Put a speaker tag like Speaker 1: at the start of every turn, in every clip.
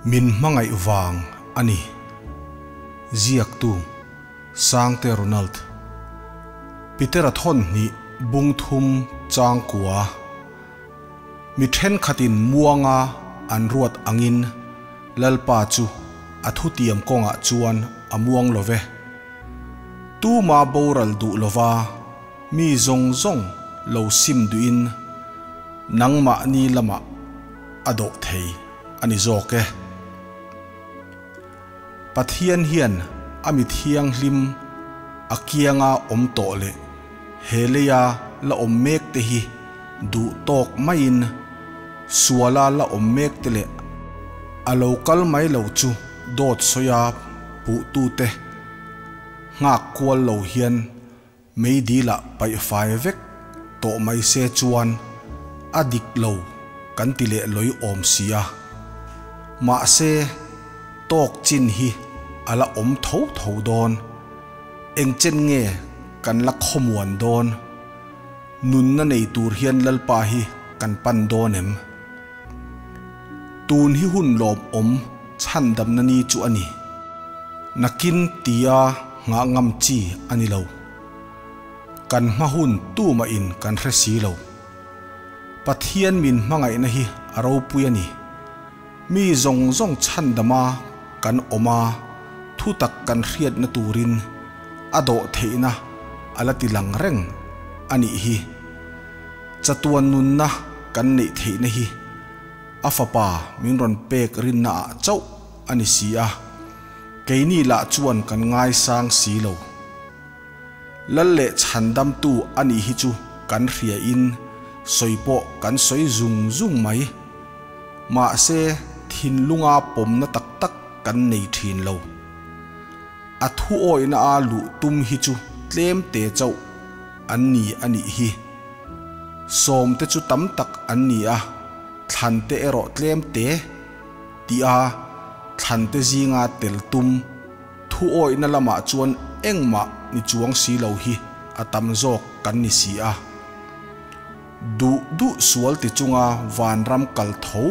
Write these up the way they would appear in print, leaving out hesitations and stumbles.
Speaker 1: Min hmangaih vang a ni. Ziaktu, Sangte Ronald. Petera thawn hnih bung thum chang kua. Mi thenkhatin muanga an ruat angin Lalpa chu a thutiam kawngah chuan a muang lo ve. Tuma boral duh lova mi zawng zawng lo sim duhin nangmahni lamah a dawh thei a ni zawk e. Pathian hian a mi thianghlim a kianga awm tawh leh he leia la awm mek te hi duh tawk maiin suala la awm mek te leh a lo kal mai lo chu dawt sawia puhtute nghak kual lo hian Meidil ah paih fai vek tawh mai se chuan a dik lo kan ti leh lawih awm si a. Mahse, tawk chin hi a la awm tho tho dawn. Eng chen nge kan la khawmuan dawn? Nunna nei tur hian Lalpa hi kan pan dawn em? Tun hi hun lawmawm chhandamna ni chu a ni. Nakin tia nghah ngam chi a ni lo. Kan hma hun tumah in kan hre si lo. Pathian min hmangaihna hi a ropui a ni. Mi zawng zawng chhandama kan awm a, thutak kan hriatna turin a dawh theihna a la ti lang reng a nih hi. Chatuan nunna kan neih theihna hi a fapa min rawn pek rinna ah chauh a ni si a, keini lah chuan kan ngaisang si lo. Lal leh chhandamtu a nih hi chu kan hria in sawi pawh kan sawi zung zung mai. Mahse thinlunga pawmna tak tak kan nei thin lo. A thu awihna a luh tum hi chu tlem te chauh an ni a nih hi. Sawmte chu tam tak an ni a, thlante erawh tlem te tih a thlante zinga tel tum thu awihna lamah chuan engmah ni chuang si lo hi a tam zawk kan ni si a. Duh duh sual ti chunga vanram kal tho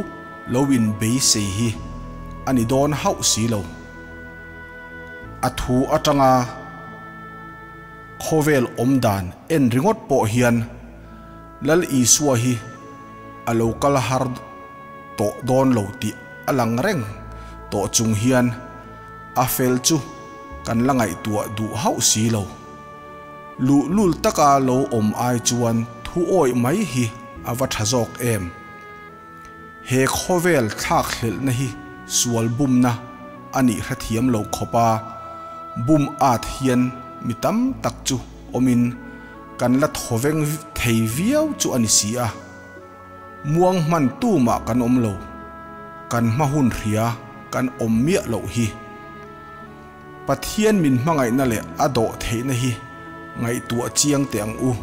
Speaker 1: lo in beisei hi a ni dawn hauh si lo. A thu atanga khawvel awm dan en ringawt pawh hian Lal Isua hi a lo kal har tawh dawn lo tih a lang reng tawh chung hian a fel chu kan la ngaihtuah duh hauh si lo. Luhlul taka lo awm ai chuan thu awih mai hi a va tha zawk em? He khawvel thlakhlelhna hi sual bumna a nih hrethiam lo khawp a, bum at hian mi tam tak chu awmin kan la thawveng thei viau chu a ni si a. Muang hman tumah kan awm lo, kan hma hun hria kan awm miah loh hi. Pathian min hmangaihna leh a dawh theihna hi ngaihtuah chiang teh ang u.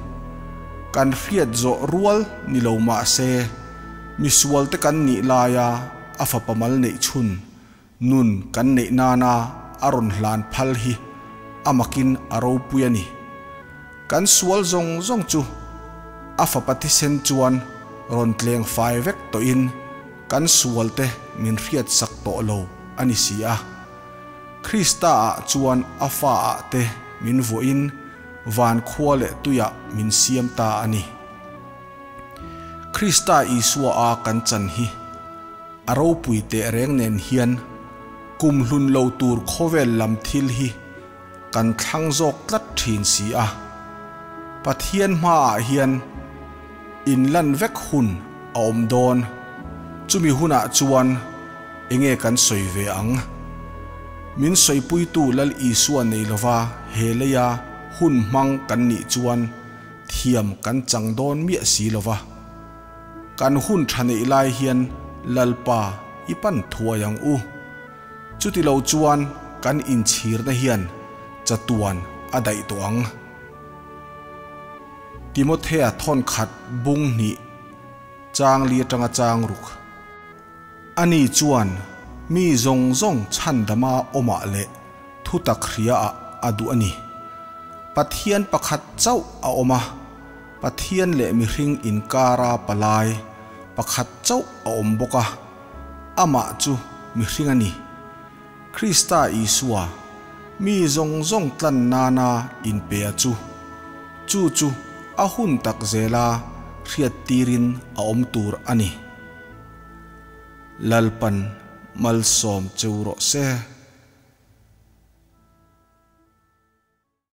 Speaker 1: Kan hriat zawh rual ni lo mah se, misualte kan nih laia a fapa mal neih chhun nun kan neih nana a rawn hlan phal hi a makin a ropui a ni. Kan sual zawng zawng chu a fapa thisen chuan rawn tleng fai vek tawhin kan sualte min hriatsak tawh lo a ni si a. Krista ah chuan a fa ah te min vuahin van khua leh tuiah min siam ta a ni. Krista Isua a kan chan hi a ropui teh reng nen hian kum hlun lo tur khawvel lam thil hi kan thlang zawk tlat thin si a. Pathian hmaah hian inlan vek hun a awm dawn, chumi hunah chuan enge kan sawi ve ang? Min sawipuitu Lal Isua nei lova he leia hun hmang kan nih chuan thiam kan chang dawn miah si lova. Kan hun tha neih lai hian Lalpa i pan thuai ang u. Chuti lo chuan kan inchhirna hian chatuan a daih tawh ang. Timothea thawnkhat bung hnih chang li atanga chang ruk. Ani chuan mi zawng zawng chhandama awmah leh thutak hriaah a duh a ni. Pathian pakhat chauh a awm a, Pathian leh mihring inkara palai pakhat chauh a awm bawk a. Amah chu mihring a ni. Krista Isua, mi zawng zawng tlan nana inpea chu, chu chu a hun tak zela hriattirin a awm tur a ni. Lalpan malsawm cheu rawh se.